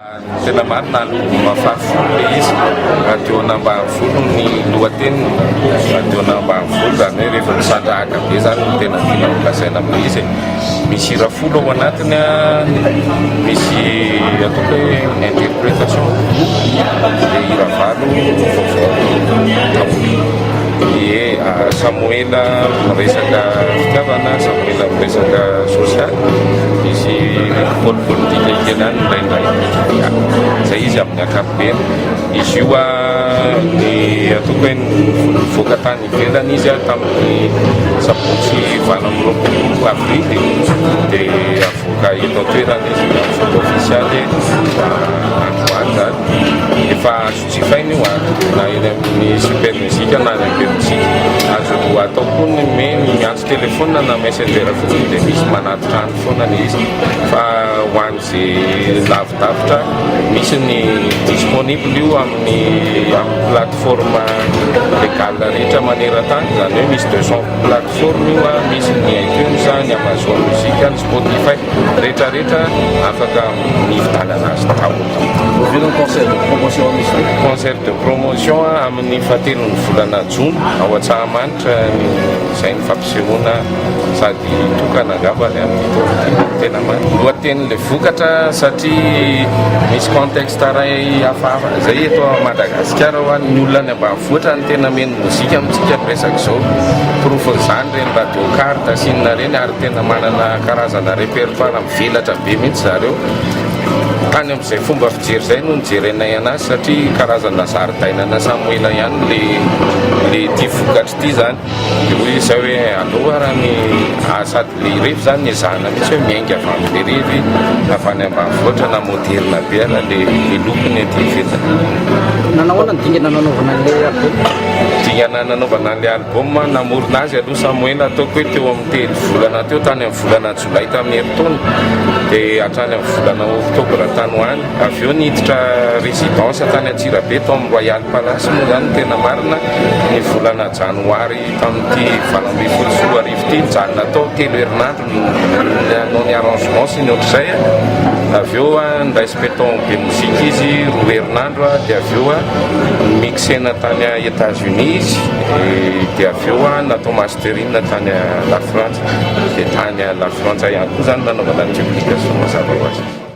Ny tena marina album fahafolo le izy, Radio-n'Ambanivolo ny lohateniny, Radio-n'Ambanivolo izany hoe rehefa misandrahaka be izany no tena tiana ho lazaina amin'ilay izy e. Misy hira folo ao anatiny an, misy ataoko hoe interprétation roa, dia hira valo vaovao daholo. Ie, Samoela miresaka fitiavana, Samoela miresaka sosialy, misy polipolitika kely ihany indraindray. Ya, izay izy amin'ny ankapobeny. Izy io ny ataoko hoe nivoaka tany ivelany izy tamin'ny sabotsy 28 avrily dia avoaka eto an-toerana izy amin'ny fomba ofisialy androany izany. Efa azo jifaina io na eny amin'ny Super Music na any amin'ny Bemozika. Azo atao koa ny miantso telefaonina na messenger fotsiny dia misy manatitra any foana ilay izy fa ho an'izay lavidavitra misy ny disponible io amin'ny amin'ny plateforme légale rehetra maneran-tany izany hoe misy 200 plateforme io a, misy ny iTunes, ny Amazon Music, ny Spotify, rehetra rehetra afaka mividanana azy daholo. Oviana ny concert de promotion amin'izy ity? Concert de promotion amin'ny fahatelon'ny volana jona ao Antsahamanitra ny izay ny fampisehoana sady tokana angamba ny amin'ity taona ity no tena marina. Lohatenin'ilay vokatra satria misy contexte iray hafahafa izay eto Madagasikara hoa ny olona any ambanivohitra no tena mino mozika amintsika miresaka izao. Porofon'izany ireny radio carte sy inona ireny ary tena manana karazana répertoire mivelatra be mihitsy zareo. Tany amin'izay fomba fijery izay no nijerenay anazy satria karazana zaridainana Samoela ihany le le ity vokatra ity zany. Dia hoy izy zay hoe aleo ara ny sady le revy zany ezahana mihitsy hoe miainga avy amin'le revy avy any ambanivohitra na moderina be ara le le lokony aty ivelany. Nanao ahoana ny dingana nanaovana an'ilay album? Dingana nanaovana an'ilay album, namorona azy aloha Samoela ataoko hoe teo amin'ny telo volana teo tany amin'ny volana Jolay tamin'ny herintaona dia hatrany amin'ny volana oktobra tany ho any. Avy eo niditra résidence tany Antsirabe tao amin'ny Royal Palace moa izany no tena marina ny volana janoary tamin'ity 2018 ity. Nijanona tao telo herinandro nanao ny arrangement sy ny ohatr'izay. Avy eo niraisim-peo tao amin'ny Bemozika izy roa herinandro dia avy eo mixena tany Etats-Unis izy dia avy eo natao mastering tany La Frantsa. Dia tany La Frantsa ihany koa izany nanaovana ny duplication mazava ho azy.